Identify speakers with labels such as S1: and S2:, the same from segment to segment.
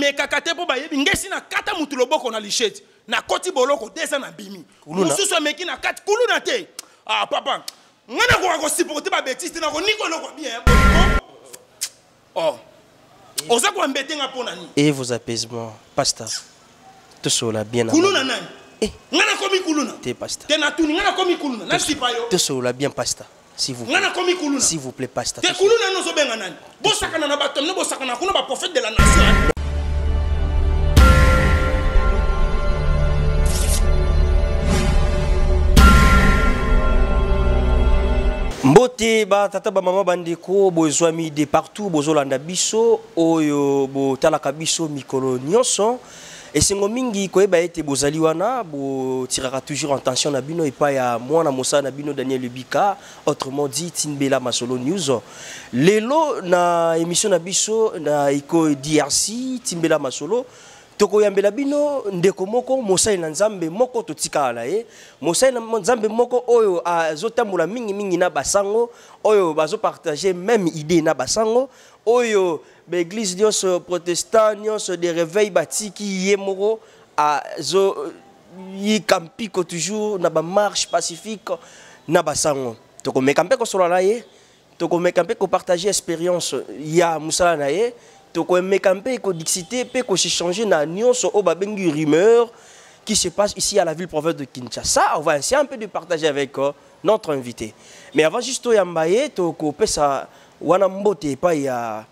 S1: Bamekaka te mpo bayebi ngai si nakata mutu loboko na lichette, nakoti boloko 2 ans, nabimi.
S2: Kuluna.
S1: Mosusu ameki na kati kuluna te. Ah papa, ngai nakoka kosupporter babêtises te, nakonika eloko bien boliko. Oh, oza koembete nga mpo na nini?
S2: Et vos apaisements, pasteur, tosolola bien na
S1: Kuluna nani?
S2: Eh.
S1: Ngai nakomi kuluna?
S2: Te, pasteur.
S1: Te, natuni, ngai nakomi kuluna? Nasipa yo.
S2: Tosolola bien, pasteur, s'il vous
S1: Ngai
S2: plaît.
S1: nakomi kuluna?
S2: S'il vous plaît, pasteur.
S1: Te, kuluna nani? Ozobenga nani? Bosakana na bato no, bosakana kuna baprophète de la nation.
S2: Mbote batata, bamama, bandeko bozwami de partout, bozolanda biso, oyo botalaka biso mikolo nyonso. Esengo mingi koyeba ete bozali wana, botiraka toujours attention na bino epai ya mwana mosala na bino Daniel Lubika, autrement dit Tinbela Masolo News. Lelo na émission na biso na Eko DRC Timbela Masolo, tokoyambela bino ndeko moko, mosali na Nzambe moko totikala na ye, mosali na Nzambe moko oyo azotambola mingimingi na basango, oyo bazopartage même idée na basango, oyo baéglise nyonso protestant, nyonso de réveil batiki, ye moko azoyika mpiko toujours na bamarche pacifique na basango. Tokomeka mpe kosolola na ye, tokomeka mpe kopartage expérience ya mosala na ye, tokomeka mpe kodiscuter mpe koéchanger na nyonso oyo babengi rumeur qui se passe ici à la ville province de Kinshasa. On va essayer un peu de partager avec notre invité. Mais avant juste toyamba ye, tokopesa wana mbote epai ya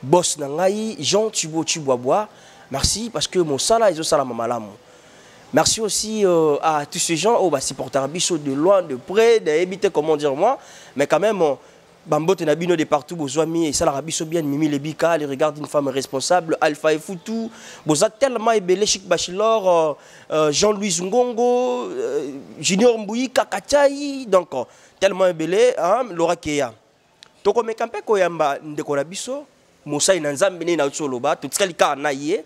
S2: boss na ngai Jean Tubo Tubwabwa. Merci parce que mosala ezosalama malamu. Merci aussi à tous ces gens oyo basupportaka biso de loin, de près, nayebi te comment dire moi, mais quand même bambote na bino de partout bozwami, esalaka biso bien. Mimi Lebika, le regard d'une femme responsable, Alpha Efutu, boza tellement ebele, Chic Bachilor, Jean-Louis Ngongo, Junior Mbouyi Kakachai, donc tellement ebele, hein, Laura Keya. Tokomeka mpe koyamba ndeko na biso mosali na Nzambe nde nauti oloba, totikali kaka na ye,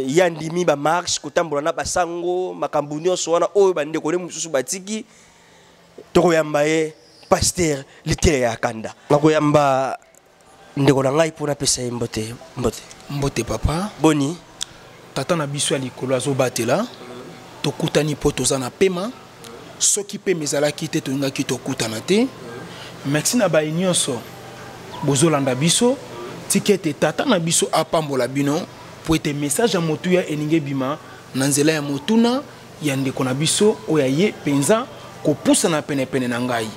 S2: ya ndimi bamarche, kotambola na basango, makambo nyonso wana oyo bandeko nde mosusu batiki. Tokoyamba ye, pasteur Litere ya Kanda. Nakoyamba ndeko na ngai mpo napesa ye mbote. Mbote.
S1: Mbote, papa.
S2: Boni?
S1: Tata na biso ya likolo azobatela. Tokutani mpo toza na pema. Soki pema ezalaki te, tolingaki tokutana te. Merci na baye nyonso bozolanda biso. Tika ete tata na biso apambola bino, po ete message ya motuya elingi ebima na nzela ya motuna ya ndeko na biso oyo aye mpenza kopusana penepene na ngai,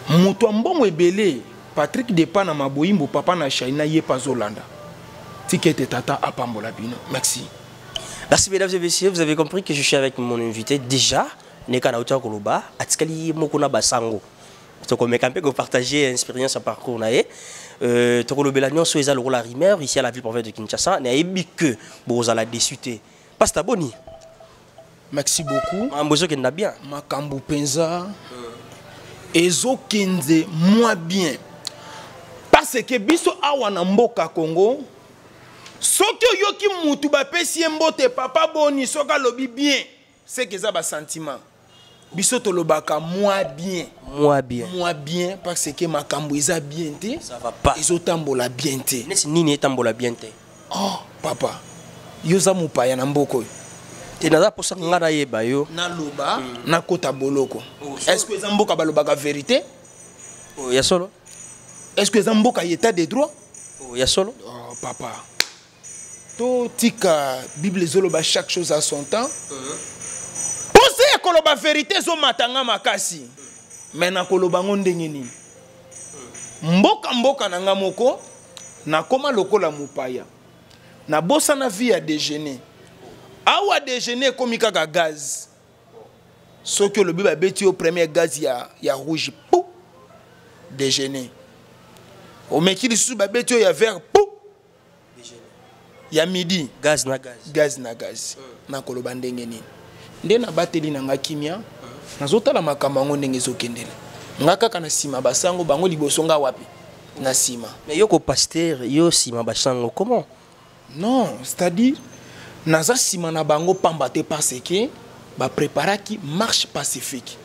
S1: moto ya mbongo ebele, Patrik Depa na Maboyimbo, papa na Shaina, ye mpe azolanda. Tika ete tata apambola bino. Merci.
S2: Merci mesdames et messieurs, vous avez compris que je suis avec mon invité déjà. Neka na uta koloba, atikali moko na basango. Tokomeka mpe kopartager expérience ya parcours na ye. Tokolobela nyonso eza lokola rumeur ici à la ville province de Kinshasa. Nayebi que bozala déçu te. Pasteur, boni?
S1: Merci beaucoup.
S2: Makambo ezokenda bien?
S1: Makambo mpenza ezokende mwa bien, parce que biso awa na mboka Congo, soki oyoki mutu bapesi ye mbote, "Papa, boni?", soki alobi "bien", seke eza basentiment. Biso tolobaka "mwa bien".
S2: Mwa bien.
S1: Mwa bien, parce que makambo eza bien te.
S2: Ça va pas.
S1: Ezotambola bien te.
S2: Neti nini etambola bien te?
S1: Oh papa, yo oza mopaya na mboka oyo.
S2: Te, naza mposa nga nayeba yo.
S1: Naloba, nakota boloko. Est ce que eza mboka balobaka vérité?
S2: Oh, ya solo.
S1: Est ce que eza mboka ya état de droit?
S2: Oh, ya solo.
S1: Oh, papa, totika. Bible ezoloba "chaque chose à son temps". Mposa ya koloba vérité ezomatanga makasi, me nakoloba yango ndenge nini? Mboka, mboka na nga moko, nakóma lokola mopaya. Nabosana vie ya déjeuner. Awa déjeuner ekómi kaka gaz. Soki olobi babeti yo premier gaz ya rouge, pu déjeuner. Omeki lisusu, babeti yo ya vert, pu ya midi.
S2: Gaz na gaz.
S1: Gaz na gaz. Nakoloba ndenge nini? Nde nabateli na nga kimia, nazotala makambo yango ndenge ezokendele. Nga kaka na nsima basango, bango liboso, nga wapi? Na nsima.
S2: Mais yo ko pasteur, yo nsima basango, comment?
S1: Non, c'est-à-dire naza nsima na bango pamba te, parce que bapréparaki marche pacifique,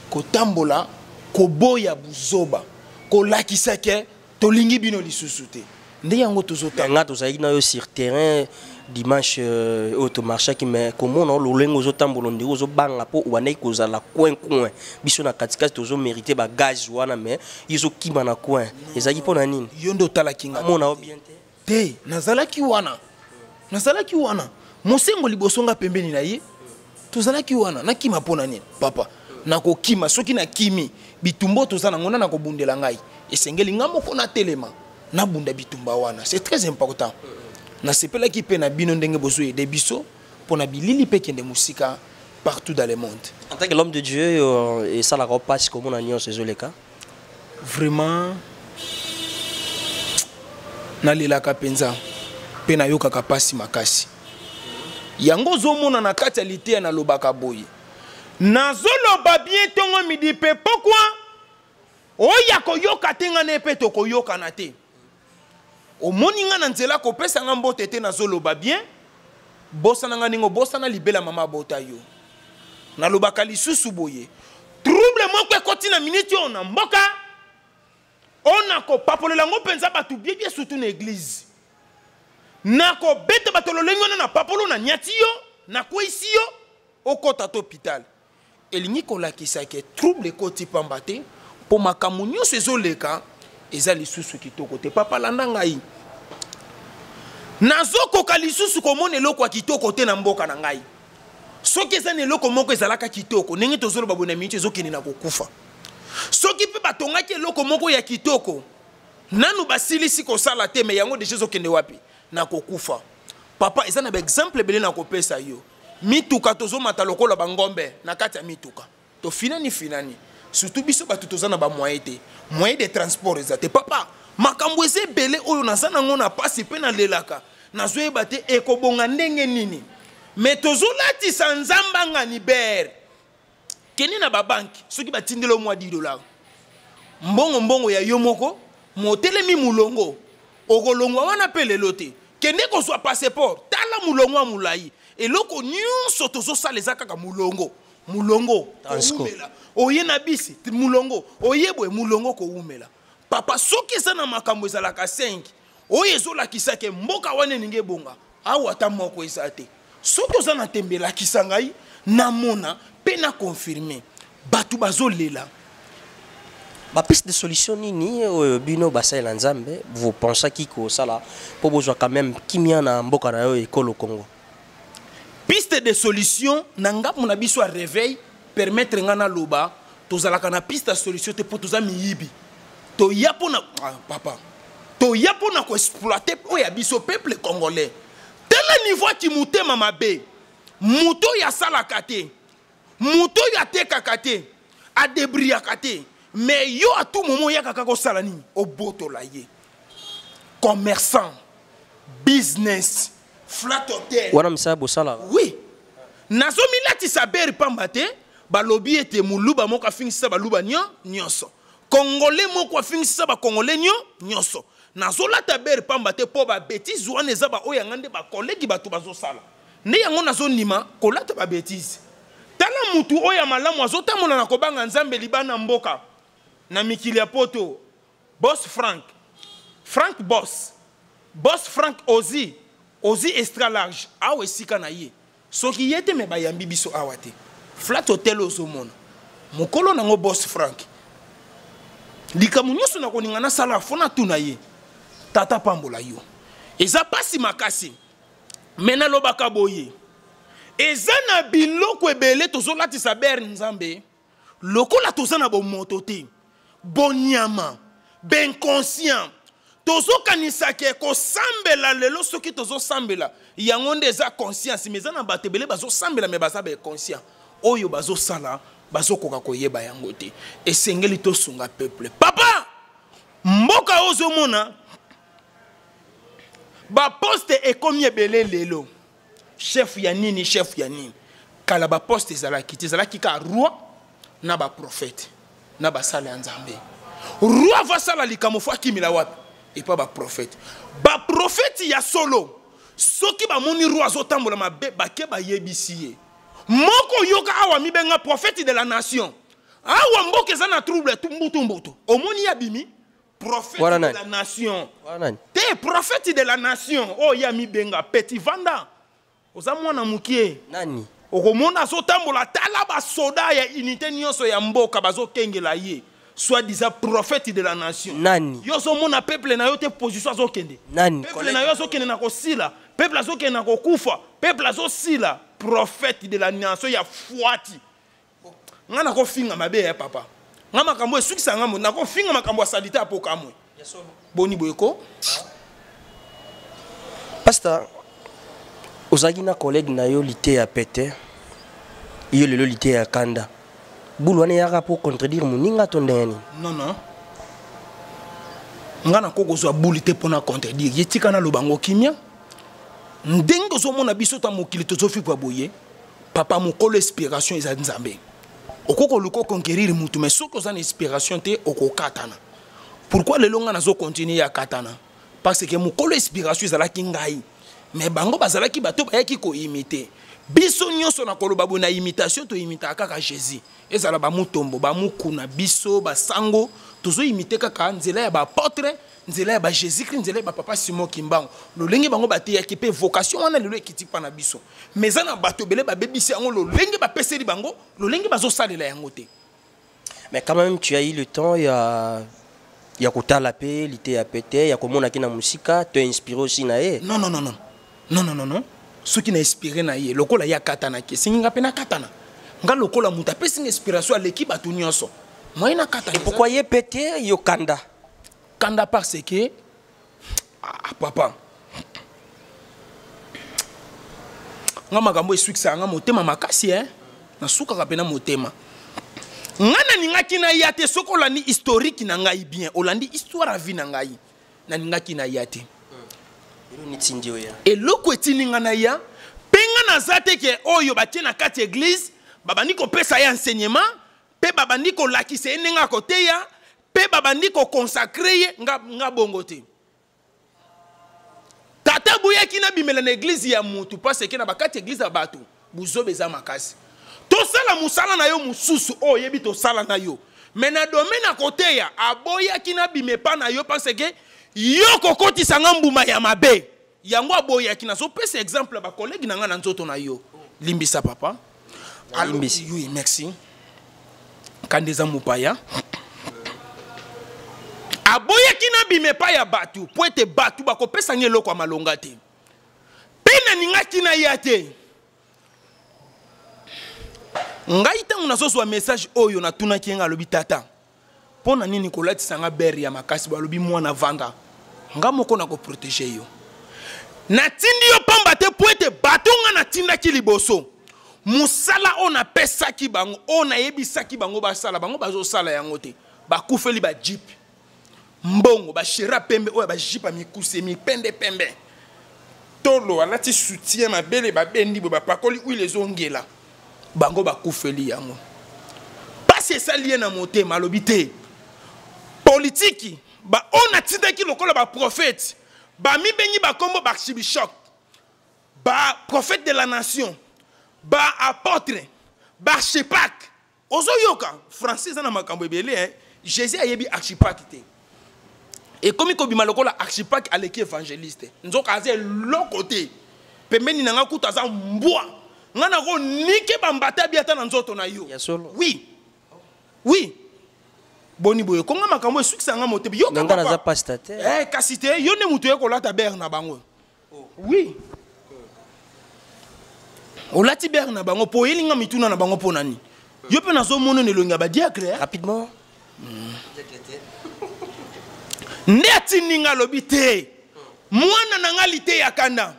S1: kotambola, koboya buzoba, kolakisa ke tolingi bino lisusu te. Nde yango tozotanga.
S2: Nga tozalaki na yo sur terrain dimanche oyo tomarchaki, mais komona o lolenge ozotambola, ondenge ozobanga mpo obandaki kozala coin coin, biso na katikati tozomérite bagaz wana, mais yo ozokima na coin. Ezalaki mpo na nini?
S1: Yo nde otalaki nga.
S2: Amona yo bien te.
S1: Te, nazalaki wana, nazalaki wana, mosengo liboso nga pembeni na ye, tozalaki wana. Nakima mpo na nini, papa? Nakokima soki nakimi bitumba oyo toza nango na nakobundela ngai, esengeli nga moko natelema, nabunda bitumba wana. C'est très important. Nasepelaki mpe na bino ndenge bozoyede biso mpo na bilili mpe kende mosika partout dans le monde.
S2: En tant que l'homme de Dieu, esalaka mpasi komona nyonso ezoleka.
S1: Vraiment, nalelaka mpenza mpe nayokaka mpasi makasi. Yango ozomona na kati ya liteya nalobaka boye, nazoloba bien ntongo, midi mpe pokwa. Oya koyoka te, nga na ye mpe tokoyokana te. Omoni nga na nzela, kopesa nga mbote te, nazoloba bien, bosana nga ndenge obosana libela mama abota yo. Nalobaka lisusu boye, trouble moko ekoti na miniti oyo na mboka oyo, nakopapolela yango mpenza bato biebie, surtout na église. Nakobeta bato lolenge wana na papolo, na nyati yo, nakweyisi yo, okɔta to hôpital. Elingi kolakisa ke trouble ekoti pamba te, mpo makambo nyonso ezoleka eza lisusu kitoko te. Papa, landa ngai, nazokoka lisusu komona eloko ya kitoko te na mboka na ngai. Soki eza na eloko moko ezalaka kitoko, ndenge tozoloba boye na miniti, ezokende na kokufa. Soki mpe batongaki eloko moko ya kitoko, nanu basilisi kosala te, mais yango déjà ezokende wapi? Na kokufa. Papa, eza na baexemple ebele na kopesa yo. Mituka, tozomata lokola bangombe na kati ya mituka, tofinani finani, surtout biso bato toza na bamoyen te, moyen de transport eza te. Papa, makambo eza ebele oyo naza nango na pasi mpe nalelaka, nazoyeba te ekobonga ndenge nini. Mais tozolatisa nzambe angani bere. Kende na babanke, soki batindeli yo mwa 10 dollar, mbongo mbongo ya yo moko, motelemi molongo, okolongwa wana mpe lelo te. Kende kozwa passeport, tala molongo ya molai. Eloko nyonso tozosala eza kaka molongo, molongo, kowumela. Oye na bisi, molongo, oye boye, molongo, kowumela. Papa, soki eza na makambo ezalaka 5 oyo ezolakisa ke mboka wana eningi ebonga, awa ata moko eza te. Soki oza na tembe, elakisa ngai, namona mpe na confirme. Bato bazolela.
S2: Bapiste de solution nini oyo bino basalela Nzambe vous pensaki kosala mpo bozwa quand même kimia na mboka na yo, ekolo Congo?
S1: Piste de solution na ngambo na biso ya réveil, permettre nga naloba, tozalaka na piste ya solution te, mpo toza miyibi. Toya mpona, ah, papa, toya mpona koexploite oyo ya biso peuple congolais. Tala niveau ati motema mabe. Moto oyo asalaka te, moto oyo atekaka te, adebriaka te, mais yo à tout moment oyaka kaka osala nini? Obotola ye. Commerçant, business, flat hotel.
S2: Wana misala bosalaka?
S1: Oui, nazomilatisa bere pamba te. Balobi ete moluba moko afingisisa baluba nyonso, congolais moko afingisisa bacongolais nyonso. Nazolata bere pamba te, mpo babêtises wana eza baoyo yanga nde bakolegi bato bazosala nde yango nazondima kolata babêtises. Tala mutu oyo ya malamu azotambola na kobanga Nzambe libanda mboka, na mikili ya poto, boss Frank, Frank boss, boss Frank Ozi, Ozi extra large. Awa esika na ye, soki ye te, mais bayambi biso awa te. Flat hotel ozomona, mokolo nango boss Frank. Likambo nyonso na koninga nasala, fo natuna ye. Tata pambola yo. Eza pasi makasi, mais nalobaka boye, eza na biloko ebele tozolatisa bere Nzambe lokola toza na bomoto te, bonyama, bainconscient. Tozokanisa ke kosambela lelo, soki tozosambela, yango nde eza conscience. Mais eza na bato ebele bazosambela, mais baza bainconscient. Oyo bazosala, bazokoka koyeba yango te. Esengeli tosunga peuple. Papa, mboka oyo ozomona baposte ekomi ebele lelo, chef ya nini, chef ya nini. Kala baposte ezalaki te, ezalaki kaka roi na baprofete na basala ya Nzambe. Roi avasala likambo, fo akimela wapi? Epa baprofete. Baprofete ya solo, soki bamoni roi azotambola mabe, bake bayebisi ye. Moko oyoka awa mibenga prophète de la nation, awa mboka eza na trouble, mbutu mbutu, omoni ye abimi. Prophète
S2: Wana
S1: de
S2: nani?
S1: la nation.
S2: Wana nani?
S1: Te, prophète de la nation oyo ye amibenga petit, vanda, oza mwana mokie.
S2: Nani?
S1: Okomona azotambola, tala basoda ya unité nyonso ya mboka bazokengela ye, soi-disant prophète de la nation.
S2: Nani?
S1: Yo ozomona peuple na yo te, position azokende.
S2: Nani?
S1: Peuple na yo azokende na kosila, peuple azokende na kokufa, peuple azosila. Prophète de la nation ya fwati. Nga nakofinga mabe ya papa, nga makambo esukisa nga mo nakofinga makambo ya salite ya pokamwe. Boni boye ko?
S2: Pasteur, ozalaki na collègue na yo Liteya Pete, yo lelo Liteya Kanda. Bulu wana eyaka mpo contredire moninga to ndenge nini?
S1: Non, non, nga nakoki kozwa buli te mpona contredire ye. Tika naloba yango kimia. Ndenge ozomona biso ta mokili tozofikwa boye, papa, mokolo inspiration eza Nzambe. Okoki koluka oconquérir mutu, mais soki oza na inspiration te, okokatana. Pourquoi lelo nga nazocontinue ya katana? Parce que mokolo inspiration ezalaki ngai, mais bango bazalaki bato bayaki koimite biso nyonso. Na koloba boye, na imitation, toimitaka kaka Jésus. Ezala bamutombo, bamukuna, biso basango tozoimite kaka nzela ya baapôtre, nzela ya baJésus Christ, nzela ya bapapa Simon Kimbangu, lolenge bango bateyaki. Mpe vocation wana lelo ekiti mpa na biso, mais eza na bato ebele babebisi yango, lolenge bapeseli bango, lolenge bazosalela yango te.
S2: Mais quand même, tu as eu le temps ya kotala mpe Liteya Pete, ya komonaki na mosika, to inspiré aussi na ye?
S1: Non, non, non, non, non, non, non, non. Soki na inspiré na ye, lokola ye akatanaki, esengi nga mpe nakatana. Nga lokola moto apesi nga inspiration aleki bato nyonso, moye nakatana.
S2: Et pourquoi ye Pete, yo Kanda?
S1: Kanda parce que, ah, papa, nga makambo esukisaka nga motema makasi, eh? Nasukaka mpe na motema. Nga nalingaki naya te. Soki olandi historique na ngai bien, olandi histoire ya vie na ngai, nalingaki naya te.
S2: Eloni tindi oya?
S1: Eloko etindi nga na ya mpe, nga naza te ke oyo batie na kati ya église, babandi kopesa ye enseignement mpe babandi kolakisa ye ndenge akoteya mpe babandi koconsacrer ye. Nga bongo te. Tata boyaki nabimela na église ya mutu, parce que na bakati église ya bato buzoba eza makasi. Tosala mosala na yo mosusu oyo oyebi, tosala na yo, mais na domaine ya koteya, aboyaki nabima epa na yo, parce que yo kokotisa nga mbuma ya mabe. Yango aboyaki. Nazopesa exemple ya bacollègue na nga na nzoto na yo. Limbisa, papa.
S2: Nalimbisi.
S1: Oui, merci. Kanda eza mopaya. Aboyaki nabima epai ya bato mpo ete bato bakopesa nga eloko ya malonga te, mpe naningaki naya te. Ngai ntango nazozwa message oyo, natunaki ye nga, alobi: "Tata, mpo na nini kolatisa nga bere ya makasi?" Balobi: "Mwana, vanda, nga moko nakoprotéger yo. Natindi yo pamba te, mpo ete bato nga natindaki liboso, mosala oyo napesaki bango, oyo nayebisaki bango basala, bango bazosala yango te. Bakufeli bajeep, mbongo, bashera pembe oyo bajeep ya mikuse, mipende pembe, tolo alati soutien, mabele babendi boye, bapakoli huile ezongela. Bango bakufeli yango." Pasi esali ye na motema. Alobi te, politiki baoyo natindaki lokola baprophète, bamibengi bakombo baarchibishop, baprophète de la nation, baapôtre, baarchipak. Ozoyoka français eza na makambo ebele, hein? Jésus ayebi archipak te. Ekomi kobima lokola archipak aleki évangéliste, nzoka aza eloko te. Pembeni na nga kutu aza mbwa. Nga nakonike bambata bi ata na nzoto na yo.
S2: Ya solo?
S1: Oui, boni boye konga makambo esukisa nga motema. Yoka,
S2: Me nga naza
S1: papa.
S2: pasteur te.
S1: Eh, kasi te, yo nde moto oye kolata bere na bango. Oui, olati bere na bango mpo oyelinga mituna na bango. Mpo nani yo mpe nazomona na elongi ya badiacre, eh?
S2: Rapidement.
S1: Nde atindi nga, alobi te: "Mwana na nga Liteya Kanda,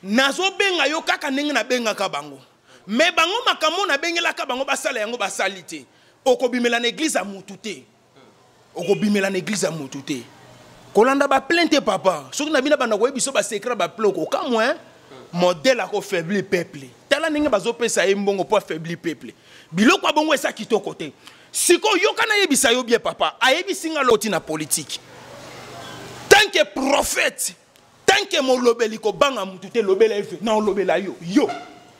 S1: nazobenga yo kaka ndenge nabengaka bango, mais bango makambo nabengelaka bango basala yango, basali te. Okobimela na église ya mutu te, okobimela na église ya mutu te. Kolanda baplein te, papa. Soki na bino banda koyebi biso basecret baplein, okokamwa modèle akofaiblir peuple. Tala ndenge bazopesa ye mbongo mpo afaiblir peuple. Biloko ya bongo eza kitoko te. Sikoyo yoka, nayebisa yo bien. Papa ayebisi nga loti na politique, tant que prophète, tant que molobeli, kobanga mutu te. Lobela eve na olobela yo, yo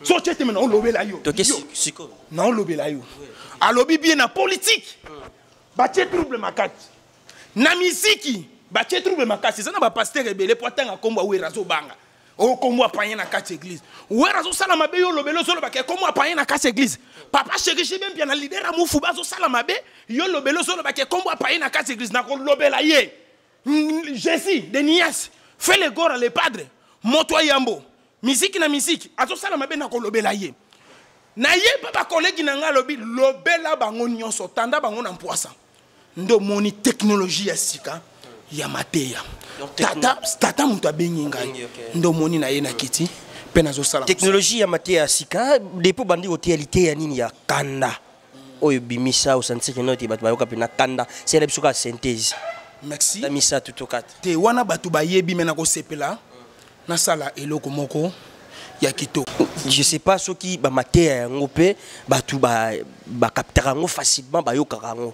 S1: so tie teme na olobela yo.
S2: Toke.
S1: Yo.
S2: Sikoyo.
S1: Na olobela yo. Alobi bien, na politique batie trouble makati. Na miziki batie trouble makasi, eza na bapasteur ebele mpo atanga nkombo ya Wera azobanga. Oyo kombo apanye na kati église. Wera azosala mabe, yo olobeli, ozolobaka kombo apanye na kati église. Papa Chéri JB Mpiana na leader ya mufu bazosala mabe, yo olobeli, ozolobaka kombo apanye na kati église. Nakolobela ye. Jésus de Nias fait le gora le padre moto ayambo miziki na miziki azosala mabe, nakolobela ye. Na ye mpe bakolegi na ngai alobi lobela bango nyonso, tanda bango na mpwasa. Nde omoni technologie ya sika ya mateya. Tata, tata moto abengi ngai, nde omoni na ye na kiti mpe nazosala
S2: technologie ya mateya ya sika. Depuis bandi koteya liteya nini ya kanda oyo bimisa osentir no te bato bayoka mpe na kanda? Sela biso kaka synthèse.
S1: Merci.
S2: Ta misato to 4.
S1: Te, wana bato bayebi me nakosepela nasala eloko moko ya kitoko.
S2: Je sais pas soki bamateya yango mpe bato bakaptaka yango facilement, bayokaka yango.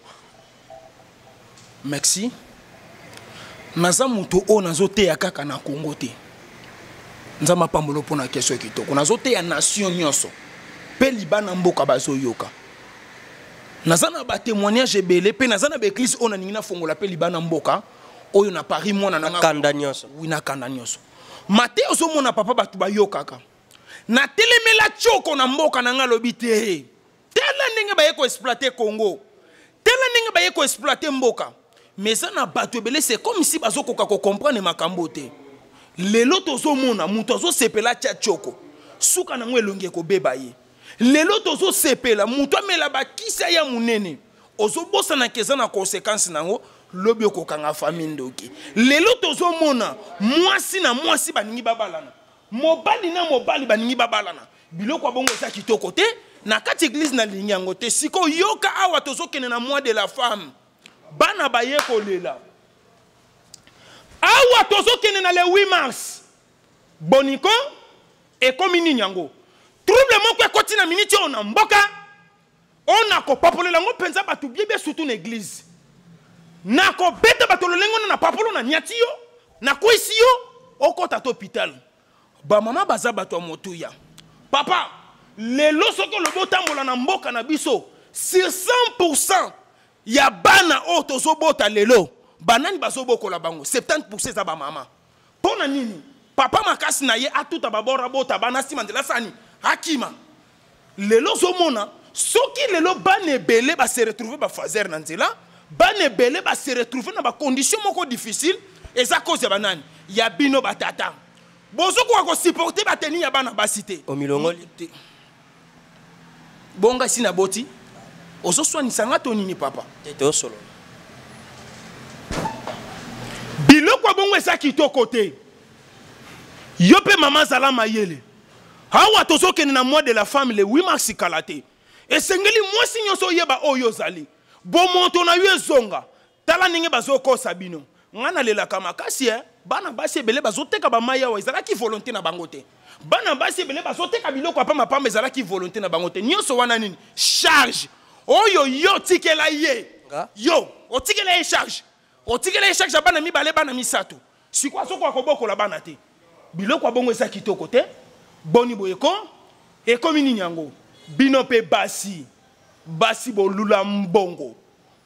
S1: Merci. Naza moto oyo nazoteya kaka na Congo te. Nzambe apambolo mpona question ya kitoko. Nazoteya nation nyonso mpe libana mboka bazoyoka. Naza na batémoignage ebele mpe naza na baeglise oyo nalingi nafongola mpe libana mboka oyo na Paris, mwana na
S2: kanda nyonso.
S1: Wi, na kanda nyonso mate ozomona papa bato bayokaka. Natelemela tioko na mboka na nga, alobi te, tala ndenge baye koexploiter Congo, tala ndenge baye koexploiter mboka. Mais eza na bato ebele, c'est comme si bazokoka kocomprendre makambo te. Lelo tozomona moto azosepela atia tioko, suka nango elongi ekobeba ye. Lelo tozosepela moto amela bakisi ya monene, ozobosanaka eza na conséquence nango, lobi okokanga famille ndoki. Lelo tozomona mwasi na mwasi baningi babalana, mobali na mobali baningi babalana. Biloko ya bongo eza kitoko te na kati église, nalingi yango te. Sikoyo yoka, awa tozokende na mois de la femme, bana baye kolela. Awa tozokende na le 8 mars, boniko ekomi nini yango? Trouble moko ekoti na miniti oyo na mboka oyo nakopapolela yango mpenza bato biebie, surtout na église. Nakobeta bato lolenge wana na papolo, na niati yo, nakwesi yo, okɔta to hôpital. Bamama baza bato ya motuya. Papa, lelo soki olobi otambola na mboka na biso, sur 100 ya bana oyo tozobota lelo, banani bazobokola bango? 70 eza bamama. Mpo na nini? Papa makasi na ye atuta babora, bota bana, nsima nzela sani akima. Lelo ozomona soki lelo bana ebele base retrouve bafaser na nzela, bana ebele base retrouve na bacondition moko difficile, eza cause ya banani? Ya bino batata. Bozokoka kosupporter bateni ya bana basi te.
S2: Omilongoli.
S1: Te. Bonga si na boti, ozoswanisa nga to nini, papa?
S2: Te, tosolola.
S1: Biloko ya bongo eza kitoko te. Yo mpe mama, azala mayele. Awa tozokende na mois de la femme le 8 mars, kala te. Esengeli mwasi nyonso oyeba oyo ozali, bomoto na yo ezonga. Tala ndenge bazokosa bino. Ngai nalelaka makasi e bana basi ebele bazoteka bamai awa, ezalaki volonté na bango te. Bana basi ebele bazoteka biloko ya pambapamba, ezalaki volonté na bango te. Nyonso wana nini? Charge oyo yo otikela ye.
S2: Nga?
S1: Yo otikela ye charge, otikela ye charge ya bana mibale, bana misato. Sikoyo azokoka kobokola bana te. Biloko ya bongo eza kitoko te. Boni boye ko? Ekomi nini yango? Bino mpe basi, basi bolula mbongo,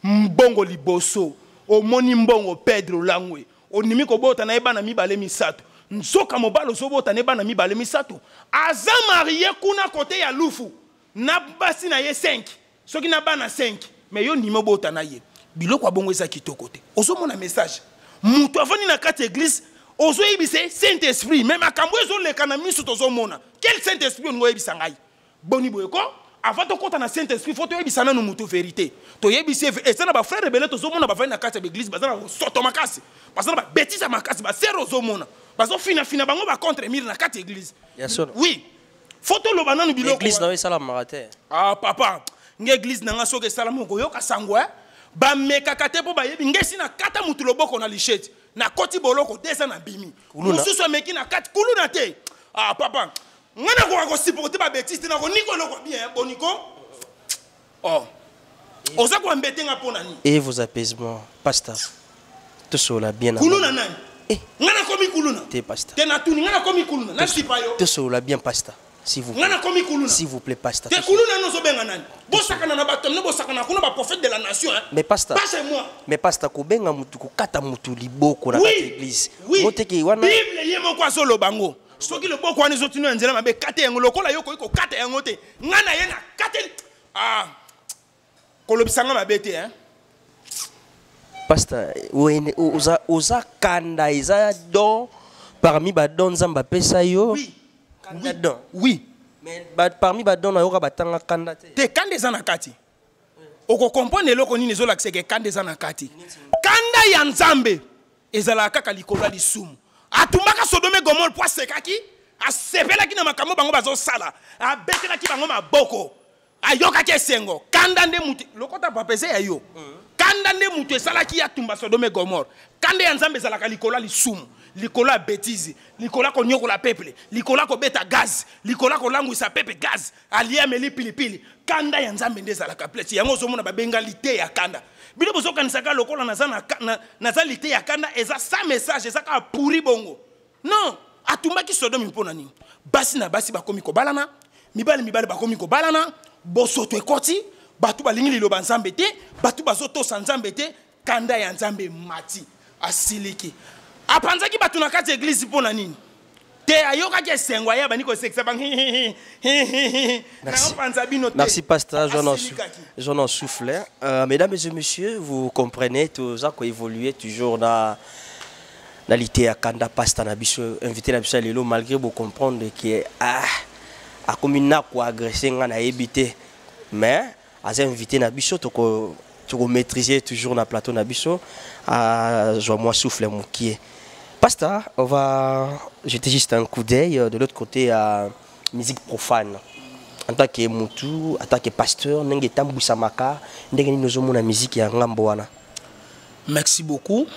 S1: mbongo liboso. Omoni mbongo, Pedro Langwe ondimi kobota na ye bana mibale misato, nzoka mobali ozobota na ye bana mibale misato aza marié kuna kote ya lufu na basi na ye 5, soki na bana 5, mais yo ndimi obota na ye. Biloko ya bongo eza kitoko te. Ozomona message, moto avandi na kati ya église, ozoyebisa ye saint esprit, mais makambo ezoleka na miso tozomona. Quel saint esprit olingi oyebisa ngai? Boni boye ko? Avant tokɔta na saint esprit, faut toyebisa nanu moto vérité. Toyebisi ye. Eza na bafrère ebele tozomona bavandi na kati ya baeglise, baza na soto makasi, baza na babêtises ya makasi. Basere ozomona bazofinafina bango bacontre mur na kati ya église.
S2: Ya solo.
S1: Oui, faut toloba nanu biloko.
S2: Église na yo esalamaka te?
S1: Ah papa, nge église na nga soki esalama, okoyoka sango. E bamekaka te mpo bayebi nge esi nakata mutu loboko na lisheti, nakoti boloko te, eza na bimi.
S2: Kuluna.
S1: Mosusu ameki na kati kuluna te. Ah papa, nga nakoka kosupporter babêtises te. Nakoniko eloko bien boniko. Oh, oza koambete nga mpo na nini?
S2: Et vos apaisements, pasteur, tosolola bien na
S1: Kuluna nani?
S2: Eh.
S1: Nga nakomi kuluna?
S2: Te, pasteur.
S1: Te, natuni, nga nakomi kuluna? Nasipa yo.
S2: Tosolola bien, pasteur. S'il vous
S1: Nga
S2: plaît.
S1: nakomi kuluna.
S2: S'il vous plaît, pasteur.
S1: Te kuluna no ozobenga nani? Bosakana na bato, no bosakana kuna ba prophète de la nation, hein.
S2: Mais pasteur.
S1: Pas chez moi.
S2: Mais pasteur kobenga mutu kokata mutu liboko na kati ya
S1: Oui.
S2: église.
S1: Oui.
S2: Moteki wana
S1: Bible ye moko azoloba ngo. Soki loboko wana ezotino ya nzela mabe kate yango lokola yo okoki kokata yango te. Nga na ye na kate ah kolobisa nga mabe te, hein.
S2: Pasteur wene oza oza kanda eza don parmi ba don Nzambe apesa yo.
S1: Oui.
S2: Kanda don.
S1: Oui.
S2: Mais ba, parmi ba don nayoka batanga kanda te.
S1: Te kanda eza na kati. Okokomprendre eloko nini ezolakisa ke kanda eza na kati. Kanda ya Nzambe ezalaka kaka likolo ya lisumu. Atumbaka Sodome Gomore po asekaki, asepelaki na makambo bango bazosala, abetelaki bango maboko, ayokaki esengo. Kanda nde mutu lokota papa eza ya yo. Kanda nde mutu esalaki ya tumba Sodome Gomore. Kanda ya Nzambe ezalaka likolo ya lisumu, likolo ya bêtise, likolo ya konyokola peuple, likolo ya kobeta gaz, likolo ya kolangwisa peuple gaz, alie ameli pilipili. Kanda ya Nzambe nde ezalaka place. Yango ozomona babenga lite ya kanda. Bino bozokanisaka lokola naza na naza lite ya kanda eza sa message eza kaka pourri bongo. Non, atumbaki Sodome mpo na nini? Basi na basi bakomi kobalana, mibali mibali bakomi kobalana, bosoto ekoti, bato balingi liloba Nzambe te, bato bazotosa Nzambe te, kanda ya Nzambe mati, asiliki. Apanzaki bato na kati ya église mpo na nini? Te ayokaki esengo aya bandi kosekisa bango.
S2: Merci.
S1: Naopanza bino te.
S2: Merci pasteur,
S1: Asilikaki.
S2: j'en en souffle. Mesdames et messieurs, vous comprenez tout ça qu'on évolue toujours dans la lité ya kanda pasteur na biso invité na biso lelo malgré vous comprendre que ah akomi na ko agresser nga na yebi te, mais aza invité na biso toko toko maîtriser toujours na plateau na biso à joie moi souffle mokie. Pasteur, on va jeter juste un coup d'œil de l'autre côté à musique profane. En tant que mutu, en tant que pasteur, ndenge tambusamaka, ndenge nini ozomona musique ya ngambo wana.
S1: Merci beaucoup.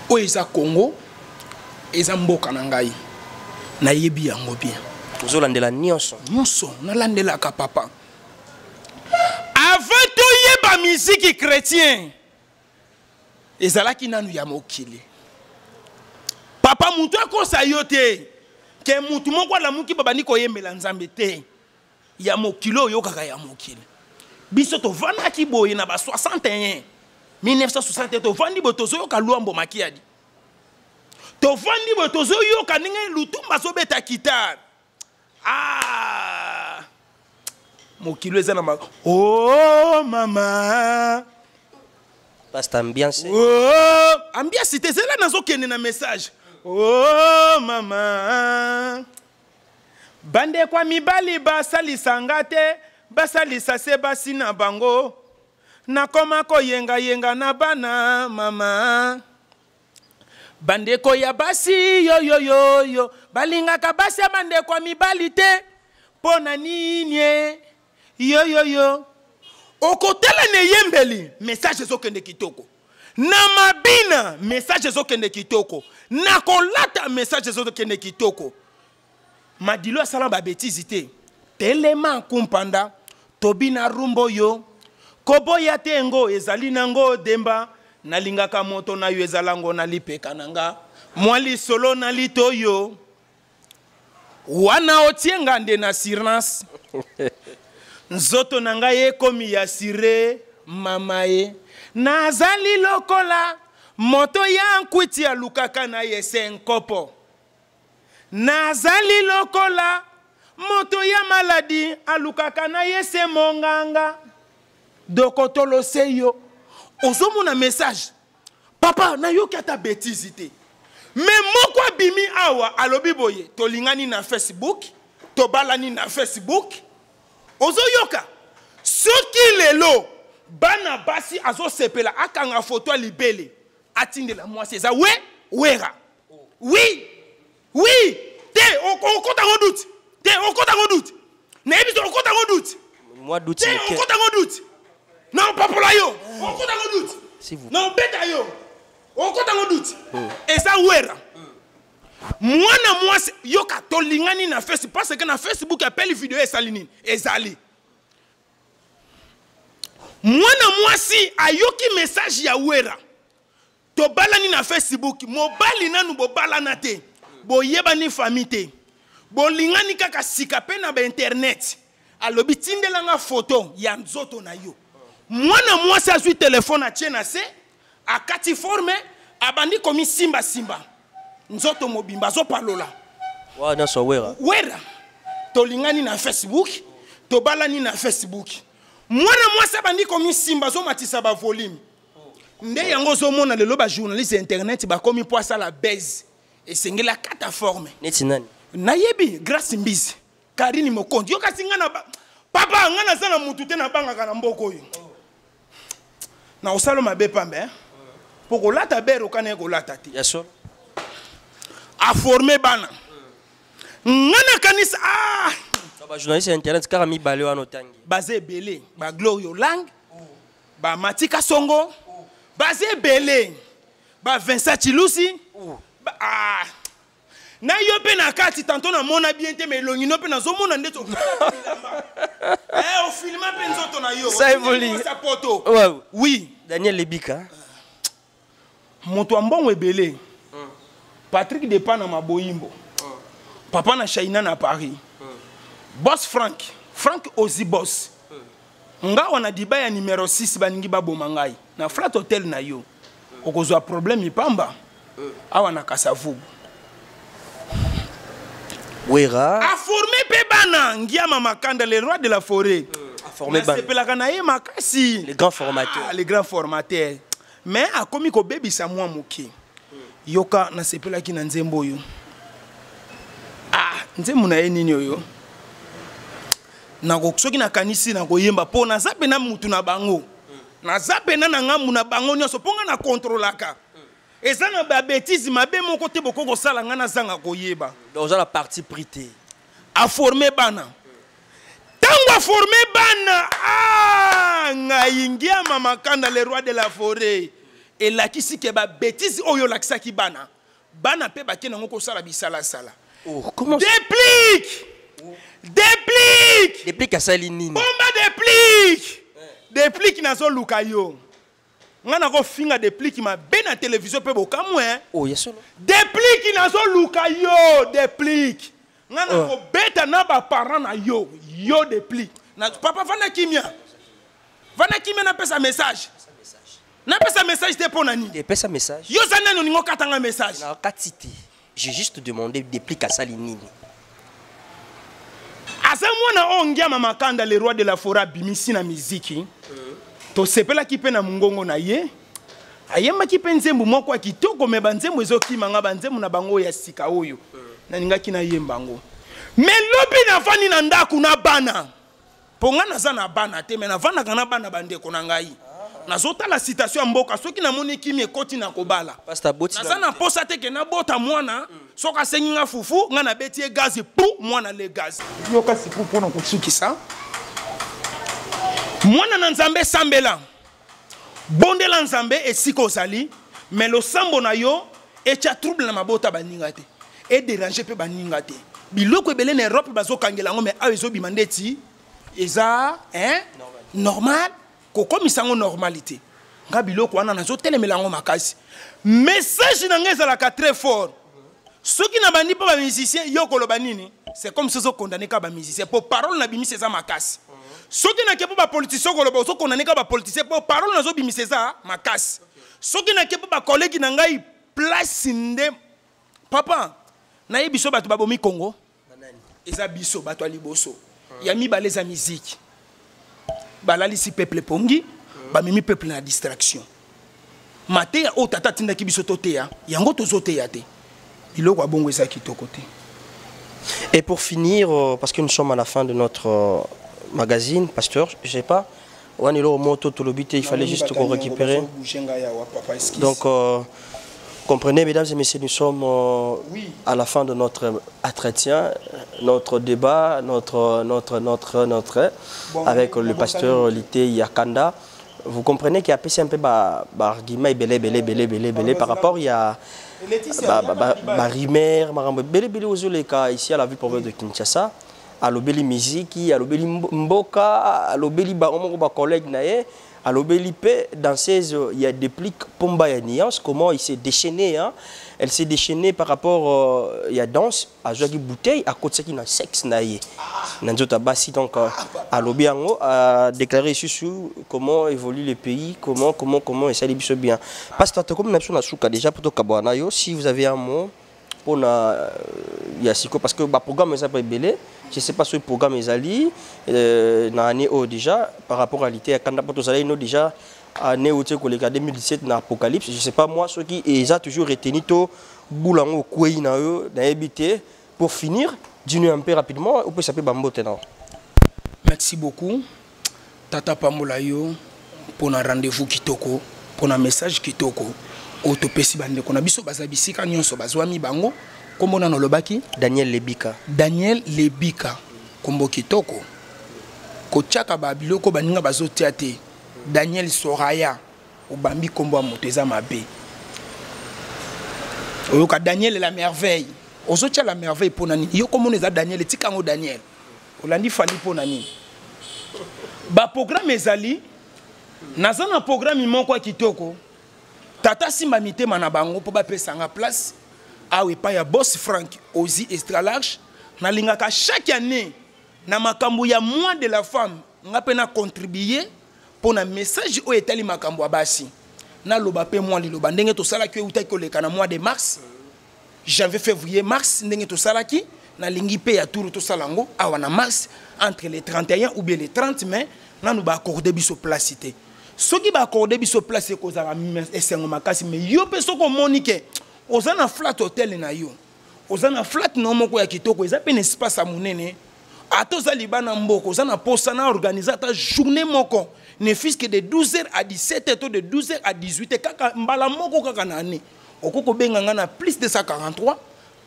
S1: Oyo eza Congo, eza mboka na ngai. Nayebi yango bien.
S2: Ozolandela nyonso.
S1: Nyonso nalandelaka papa. Avant toyeba musique chrétien, ezalaki nanu ya mokili. Papa mutu akosa yo te ke mutu moko alamuki babandi koyembela Nzambe te. Ya mokili oyo kaka ya mokili. Biso tovandaki boye na ba 61, 1961 tovandi boye tozoyoka Lwambo Makiadi. Tovandi boye tozoyoka ndenge Lutumba azobeta guitare. Ah! Mokili eza na ma oh mama.
S2: Pasteur ambiance.
S1: Oh, ambiance te zela nazokende na message. Oh mama. Bandekwa mibali basalisanga te, basalisa se basi na bango. Nakoma koyenga-yenga na bana mama. Bandeko ya basi yo yo yo yo, balingaka basi ya bandeko ya mibali te. Mpo na nini e? Yo yo yo. Okotala na eyembeli, message ezokende kitoko. Na mabina, message ezokende kitoko. Na kolata, message ezokende kitoko. Madilo asala ba bêtise te. Telema kumpanda, tobina rumbo yo. Koboya te ngo ezali nango demba. Nalingaka moto na yo ezala ngo na lipeka na nga. Mwa lisolo na litoyo. Wana otie nga nde na assurance. Nzoto na ngai ekomi ya sire mama ye. Nazali lokola moto ya nkwiti alukaka na ye se nkopo. Nazali lokola moto ya maladi alukaka na ye se monganga. Dokotolo se yo. Ozomona message. Papa, nayoki ata bêtise te. Mais moko abimi awa alobi boye, tolingani na Facebook, tobalani na Facebook. Ozoyoka. Soki lelo bana basi azosepela akanga photo ya libele atindela mwasi eza we wera. Oui. Oui, te okota ngo doute. Te okota ngo doute. Nayebi te okota ngo doute.
S2: Moi doute
S1: Te
S2: moke.
S1: okota ngo doute. Na opapola yo. Okota ngo doute.
S2: S'il vous
S1: Na obeta yo. Okota ngo doute. Eza wera. Mwana mwasi yoka tolingani na Facebook parce que na Facebook appelle vidéo esali nini? Ezali. Mwana mwasi ayoki message ya wera. Tobalani na Facebook, mobali nanu bobalana te. Boyebani famille te. Bolingani kaka sika mpe na bainternet. Alobi tindelanga foto ya nzoto na yo. Mwana mwasi azwi telefone, atie na se, akati forme, abandi komisimbasimba nzoto mobimba, azopalola.
S2: Wana nyonso Wera?
S1: Wera. Tolingani na Facebook, tobalani na Facebook. Mwana mwasi abandi komisimba, azomatisa bavolume. Nde yango ozomona lelo bajournaliste ya internet bakomi mpo asala base, esengeli akata forme.
S2: Neti nani?
S1: Nayebi Grâce Mbizi, Karine Mokonzi. Yo kasi nga na papa, nga naza na mutu te, nabangaka na mboka oyo. Na kosala mabe pambe, eh? Mpo kolata bere okana ye kolata te.
S2: Ya solo.
S1: Aforme bana, nga nakanisa, ah!
S2: Bajournaliste ya internet kaka mibale wana otangi?
S1: Baza ebele, baglorio lang, bamatika songo, baza ebele, bavincent Chilusi, ah. Na yo mpe na kati tanto namona bien te, mais elongi no mpe nazomona nde ofilma mpe nzoto na yo.
S2: Ça évolue.
S1: Sa poto.
S2: Ouais.
S1: Oui.
S2: Daniel Lebika.
S1: Moto ya mbongo ebele, Patrick Depa na Maboyimbo, papa na Shaina na Paris, boss Frank, Frank Ozi, boss nga wana diba ya numero 6. Baningi baboma ngai na Flat Hotel na yo, okozwa problème pamba awa na Kasavubu.
S2: Wera.
S1: Aforme mpe bana, Ngiama Makanda, le roi de la forêt.
S2: Aforme bana.
S1: Nasepelaka na ye makasi.
S2: Le grand formateur.
S1: Ah, le grand formateur, mais akomi kobebisa mwa moke. Yoka, nasepelaki na nzembo oyo. Ah, nzembo na ye nini oyo? Nako soki nakanisi nakoyemba, mpo naza mpena mutu na bango, naza mpena na ngambu na bango nyonso, mpo nga na kontrolaka. Eza na babêtises mabe moko te bokoki kosala, nga nazanga koyeba.
S2: Donc oza na parti pris te.
S1: Aforme bana. Ntango aforme bana, ah, ngai Ngiama Makanda, le roi de la forêt, elakisi ke babêtises oyo olakisaki bana, bana mpe bake nango kosala bisalasala.
S2: Oh, comment?
S1: Déplique, Déplique.
S2: Déplique asali nini?
S1: Bomba Déplique, Déplique, nazoluka yo. Nga nakofinga Déplique mabe na télévision mpe bokamwe.
S2: Oh, ya solo.
S1: Déplique, nazoluka yo. Déplique, nga nakobeta na baparent na yo. Yo Déplique na, papa, vanda kimia, vanda kimia. Napesa message, napesa message te. Mpo na nini?
S2: Epesa message.
S1: Yo oza nani olingi okatanga message?
S2: Na kati te, j'ai juste demandé Déplique asali nini.
S1: Aza mwana oyo Ngiama Makanda, le roi de la forêt, abimisi na miziki. Tosepelaki mpe na mongongo na ye, ayembaki mpe nzembo moko ya kitoko, me banzembo ezokimanga, banzembo na bango ya sika oyo nalingaki nayemba yango. Me lobi navandi na ndako na bana, mpo ngai naza na bana te, me navandaka na bana bandeko na ngai, nazotala situation ya mboka. Soki namoni kimi ekoti na kobala,
S2: Pasteur boti.
S1: Naza na posa te ke nabota mwana, soki asengi nga fufu, nga nabeti ye gazi pu mwana le gazi. Yoka siku mpona kosukisa, mwana na Nzambe, sambela, bondela Nzambe esika ozali, me losambo na yo etya trouble na mabota baninga te, edérange mpe baninga te. Biloko ebele na Europe bazokangela yango, me awa ezobima ndeti eza, hein? Normal. Kokomisa yango normalité. Nga biloko wana nazotelemela yango makasi. Message na ngai ezalaka très fort. Soki na bandi mpo bamusicien, yo koloba nini? C'est comme si ozokondane kaka bamusicien, mpo parole na bimisi eza makasi. Soki nake mpo bapoliticien, koloba ozokondane kaka bapoliticien, mpo parole nazobimisa eza makasi. Soki nake mpo bakolegi na ngai place nde, papa, nayebi so bato babomi Congo eza biso bato ya liboso. Ya mibale eza miziki. Balalisi peuple pongi, bamemi peuple na distraction. Mateya oyo tata atindaki biso toteya, yango tozoteya te. Biloko ya bongo eza kitoko te.
S2: Et pour finir, parce que nous sommes à la fin de notre magazine, pasteur, je sais pas, wana moto tolobi te, il fallait juste qu'on récupérer. Donc, comprenez, mesdames et messieurs, nous sommes à la fin de notre entretien, notre débat, notre, notre, notre, notre,
S1: Bon,
S2: avec
S1: bon,
S2: le
S1: bon,
S2: pasteur Lite Yakanda. Vous comprenez qu'il y a un peu ba, ba argument ebele, ebele, ebele, ebele, ebele, par rapport, il y a ba, ba, ba, ba rimer, marambo, ebele, ebele, ozoleka ici à la ville province de Kinshasa. Alobeli miziki, alobeli mboka, alobeli bango moko bacollègue na ye, alobeli mpe danseuse ya Déplique Pomba ya Nuance, comment il s'est déchaîné, hein? Elle s'est déchaînée par rapport ya danse, azwaki bouteille, akotisaki na sexe na ye na nzoto ya basi. Donc alobi yango, a déclaré lisusu comment évolue le pays, comment esali biso bien. Pasteur, tokomi na biso na suka déjà po tokabwana na yo. Si vous avez un mot mpona ya siko, parce que baprogramme eza pa ebele, je sais pas soki programme ezali na année oyo déjà par rapport à lite ya kanda, mpo tozalaki no déjà année outi koleka 2017 na apocalypse. Je sais pas moi soki eza toujours retenu to bula yango okwei na yo, nayebi te. Pour finir, dis-nous un peu rapidement, opesa mpe bambote na.
S1: Merci beaucoup, tata pambola yo mpona rendez-vous kitoko, mpona message kitoko oyo topesi bandeko na biso baza bisika nyonso bazwami bango. Nkombo nano olobaki?
S2: Daniel Lebika.
S1: Daniel Lebika, nkombo kitoko. Kotiaka babiloko baninga bazotia te. Daniel Soraya, obambi nkombo ya moto, eza mabe. Oyoka Daniel la merveille, ozotia la merveille mpo na nini? Yo komona eza Daniel, etika yango Daniel. Olandi Fali mpo na nini? Baprogramme ezali, naza na programme moko ya kitoko. Tata simba mitema na bango mpo bapesanga place awa epai ya boss Frank Ozi Extra Large. Nalingaka chaque année na makambo ya mois de la femme, nga mpe na contribue mpo na message oyo etali makambo ya basi. Naloba mpe mwa liloba ndenge tosalaki oyo eutaki koleka na mois de mars, janvier, février, mars. Ndenge tosalaki, nalingi mpe ya tour tosala yango awa na mars, entre le 31 ou bien le 30 mai. Nanu baaccorde biso place te. Soki baaccorde biso place, ekozala esengo makasi. Mais yo mpe soki omoni ke oza na flat hotel na yo, oza na flat na yo moko ya kitoko, eza mpe na espace ya monene, ata oza libana mboka, oza na posa na organise ata journée moko, ne fût que de 12h à 17h to de 12h à 18h, kaka mbala moko kaka na année, okoki kobenga nga na plus 243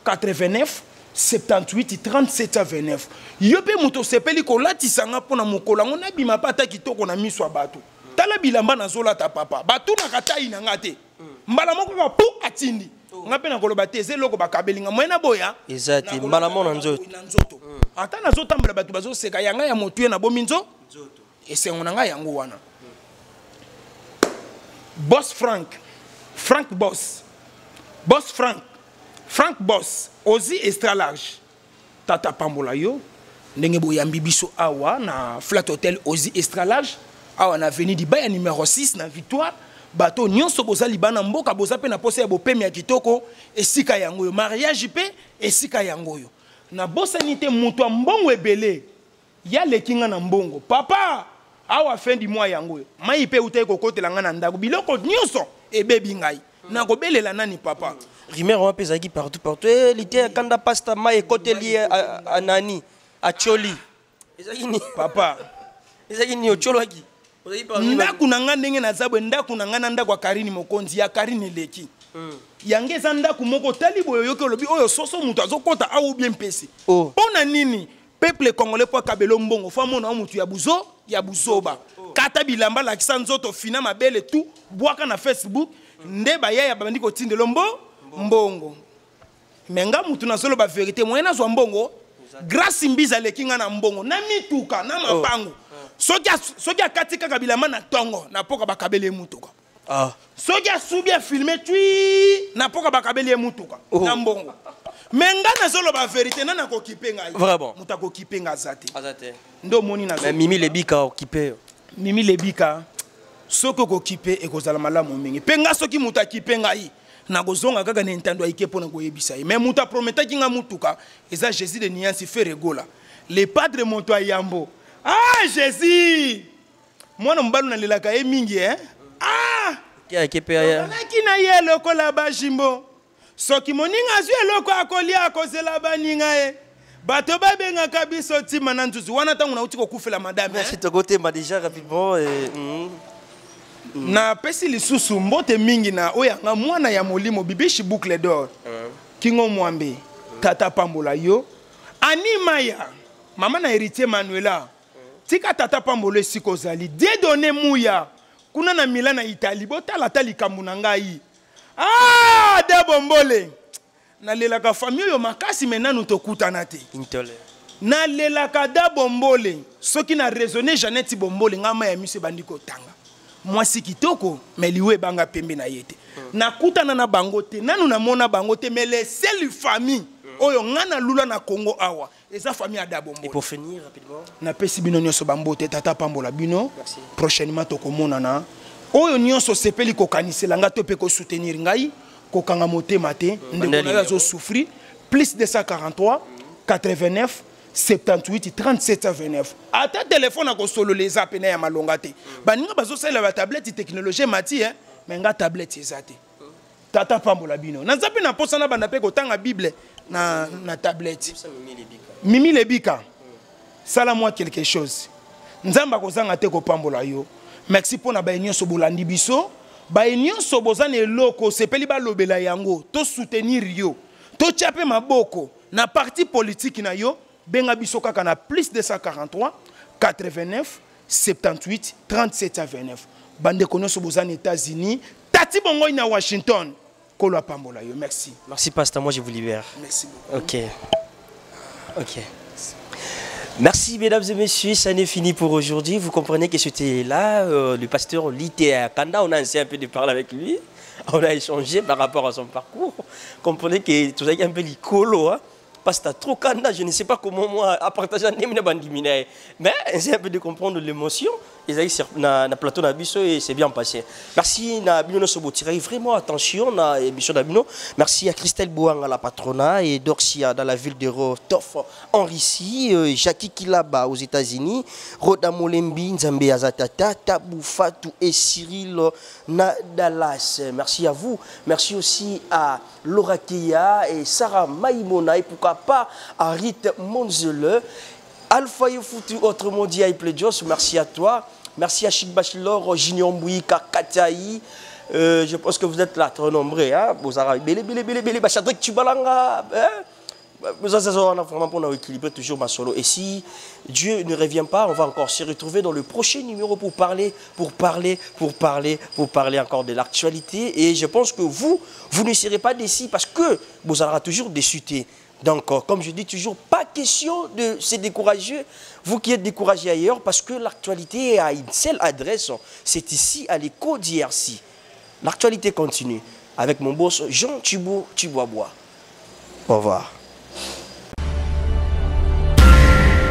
S1: 89 78 37 29. Yo mpe moto osepeli kolatisa nga mpo na mokolo yango, nabima mpe ata kitoko na miso ya bato. Tala bilamba nazolata, papa, batunaka tai na nga te. Mbala moko kaka pu atindi nga mpe nakoloba te eza eloko bakabeli nga moye na boya.
S2: Eza te mbala moko na nzoto.
S1: Na nzoto, ata nazotambola, bato bazoseka yanga ya motu ye nabomi nzo esengo na ngai yango wana. Boss Frank, Frank Boss, Boss Frank, Frank Boss Ozi Extra Large, tata pambola yo ndenge boyambi biso awa na flat hotel Ozi Extra Large, awa na avenue Dibaya numéro 6 na Victoire. Bato nyonso boza libana mboka, boza mpe na posa ya bopemi ya kitoko, esika yango oyo. Mariage mpe esika yango oyo. Nabosani te moto ya mbongo ebele, yaleki nga na mbongo, papa. Awa fin du mois yango oyo, mai mpe eutaki kokotela nga na ndako, biloko nyonso ebebi, ngai nakobelela nani, papa?
S2: Rumeur wana mpe ezalaki partout partout. Eh, lite ya kanda, pasta, mai ekoteli ye anani atioli, ezalaki nini?
S1: Papa.
S2: Ezalaki nini? Otiolwaki? Ozalaki parmi
S1: Ndako na nga, ndenge naza boye, ndako na nga na ndako ya Karine Mokonzi, ya Karine eleki. Yango eza ndako moko, otali boye, oyoki, olobi oyo soso moto azokɔta awa ubie mpesi.
S2: Oh.
S1: Mpo na nini peuple congolais mpo akabela mbongo, fo amona o motu ya buzo ya buzoba, kata bilamba, lakisa nzoto, fina mabele, tu bwaka na Facebook, nde bayaya babandi kotindela mbo mbongo. Me nga mutu nazoloba vérité, moyen nazwa mbongo, Grâce Mbiza aleki nga na mbongo, na mituka, na mapango. Soki akati kaka bilamba na ntongo, na poka bakabeli ye mutuka.
S2: Ah.
S1: Soki asubi, afilme twi, na poka bakabeli ye mutuka.
S2: Oh.
S1: Na mbongo. Me nga nazoloba vérité, nani akokipe ngai?
S2: Vraiment.
S1: Moto akokipe nga aza te.
S2: Aza te.
S1: Nde omoni nazo
S2: Mais Mimi Lebika okipe.
S1: Mimi Lebika, soki okokipe, ekozala malamu mingi. Mpe nga soki moto akipe ngai, nakozonga kaka na entando ayike mpo na koyebisa ye. Mais moto aprometaki nga mutuka eza Jésus de Niansi Feregola, le padre, moto ayambo. Ah, Jésus, mwana mobali nalelaka ye mingi, eh? Ah!
S2: Ake mpe aya.
S1: Ozalaki na ye lokola bajimbo. Soki moninga azwi eloko akolia, akozela baninga ye. Bato babengaka biso ntima na nzuzu wana ntango nauti kokufela madame, eh?
S2: Merci, tokotema déjà rapidement et.
S1: Napesi lisusu mbote mingi na oyo yanga mwana ya molimo, Bibishi Boucle d'Or, Kingo Mwambe, tata pambola yo. Ani Maya, mama na héritier Manuela, tika tata pambola esika ozali. Dieudonné Muya kuna na Milan na Italie, botala ata likambo na ngai. Ah, de bombole, nalelaka famille oyo makasi, me nanu tokutana te.
S2: Intolé.
S1: Nalelaka da Bombole. Soki na raisonner Jeannette Bombole, nga mai ya miso ebandi kotanga. Mwasi kitoko, mais liwa ebanga pembe na ye te. Nakutana na bango te, nanu namona bango te, mais les seules familles oyo nga nalula na Congo awa eza famille ya da Bombole.
S2: Et pour finir rapidement,
S1: napesi bino nyonso bambote, tata pambola bino.
S2: Merci.
S1: Prochainement tokomonana. Oyo nyonso osepeli kokanisela nga to mpe kosoutenir ngai, kokanga motema te, ndeko na yo azosouffrir. Plus 243 89 78 37 29. Ata telefone akosolola eza pene ya malonga te. Baninga bazosalela batablette, technologie emati, mais nga tablette eza te. Tata pambola bino. Naza mpe na posa na banda mpe kotanga Bible na tablette. Mimi Lebika, sala mwa quelque chose, Nzambe akozanga te kopambola yo. Merci mpo na baye nyonso bolandi biso. Baye nyonso boza na eloko osepeli balobela yango, tosoutenir yo, totya mpe maboko na parti politique na yo, benga biso kaka na plus 243 89 78 37 29. Bandeko nyonso boza na États-Unis, tati bongoi na Washington, kolo apambola yo. Merci.
S2: Merci pasteur, moi je vous libère.
S1: Merci beaucoup.
S2: Ok. Merci mesdames et messieurs, ça n'est fini pour aujourd'hui. Vous comprenez que c'était là, le pasteur Lité Kanda, on a essayé un peu de parler avec lui. On a échangé par rapport à son parcours. Comprenez que tout ça est un peu likolo, hein. Pasteur trop Kanda, je ne sais pas comment moi à partager un bandimina. Mais essayer un peu de comprendre l'émotion. Et ça na plateau na biso et c'est bien passé. Merci na bino sobotirai vraiment attention na émission na bino. Merci à Christelle Bouang à la patronat et Dorcia dans la ville de Rostov en Russie, Jackie Kilaba aux États-Unis, Roda Molembi, Nzambe Azatata, Tabou Fatou et Cyril na Dallas. Merci à vous. Merci aussi à Laura Keya et Sarah Maïmona et pourquoi pas à Rite Monzele. Alpha Yofutu, autrement dit Aïple Dios, merci à toi. Merci à Chic Bachelor, Junior Mbouika, Kataï. Je pense que vous êtes là, très nombreux. Hein? Vous avez bélé, bélé, bélé, bélé, Bachadrik Tubalanga. Hein? Vous avez vraiment pour équilibrer toujours ma solo. Et si Dieu ne revient pas, on va encore se retrouver dans le prochain numéro pour parler, pour parler, pour parler, pour parler encore de l'actualité. Et je pense que vous, vous ne serez pas déçus parce que vous aurez toujours déçu. Donc, comme je dis toujours, pas question de se décourager, vous qui êtes découragés ailleurs, parce que l'actualité a une seule adresse, c'est ici à l'écho d'IRC. L'actualité continue avec mon boss Jean Thibault Thibabois. Au revoir.